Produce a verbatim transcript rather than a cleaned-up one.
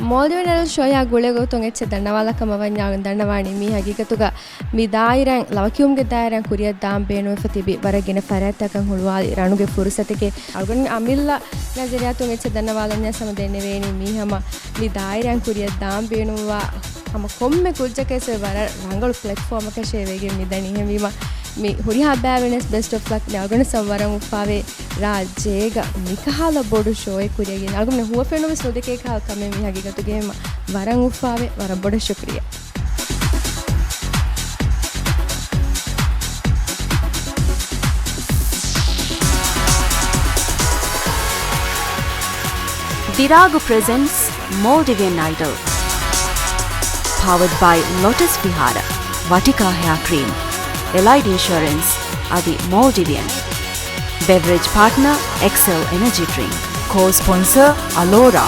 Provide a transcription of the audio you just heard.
މޯލްޑިވިއަން އައިޑަލް ޝޯއާ ގުޅޭގޮތުން އެއްޗެއް ދަންނަވާލާކަމަށް ވަންޏާ ދަންނަވާނީ މީ ހަގީގަތުގަ މި ދާއިރާއިން، ލަވަކިޔުމުގެ ދާއިރާއިން ކުރިއަށް ދާން ބޭނުންވެފަ ތިބި ވަރަށް ގިނަ ފަރާތްތަކަށް ހުޅުވާލި ރަނުގެ ފުރުސަތެކޭ. އަޅުގަނޑު އަމިއްލަ ނަޒަރިއްޔާތުން އެއްޗެއް ދަންނަވާލަންޏާ ހަމަ ދެންނެވޭނީ މީ ހަމަ މި ދާއިރާއިން ކުރިއަށް ދާން ބޭނުންވާ ހަމަ ކޮންމެ ކުއްޖަކަށް ވެސް ވަރަށް ރަނގަޅު ޕްލެޓްފޯމަކަށޭ ވެގެން މިދަނީ. އެހެންވީމަ މި ހުރިހާ ބައިވެރިންވެސް ބެސްޓް އޮފް ލަކް. މި އަޅުގަނޑު ވަރަށް އުފާވޭ ރާއްޖޭގަ މިކަހަލަ ބޮޑު ޝޯއެއް ކުރިއަށް ގެން. އަޅުގަނޑު ހުވަފެނުންވެސް ނުދެކޭ ކަހަލަ ކަމެއް މި ހަގީގަތުގައި. ވަރަށް އުފާވޭ، ވަރަށް ބޮޑަށް ޝުކުރިއްޔާ. ދިރާގު ޕްރެޒެންޓްސް މޯލްޑިވިއަން އައިޑަލް. ޕަވަޑް ބައި ލޮޓަސް ވިހާރަ، ވަޓިކާ ހެއާ ކްރީމް، އެލައިޑް އިންޝުއަރެންސް އަދި މޯލްޑިވިއަން. ބެވްރެޖް ޕާޓްނަރ، އެކްސެލް އެނަޖީ ޑްރިންކް. ކޯ ސްޕޮންސަރ، އަލޯރާ.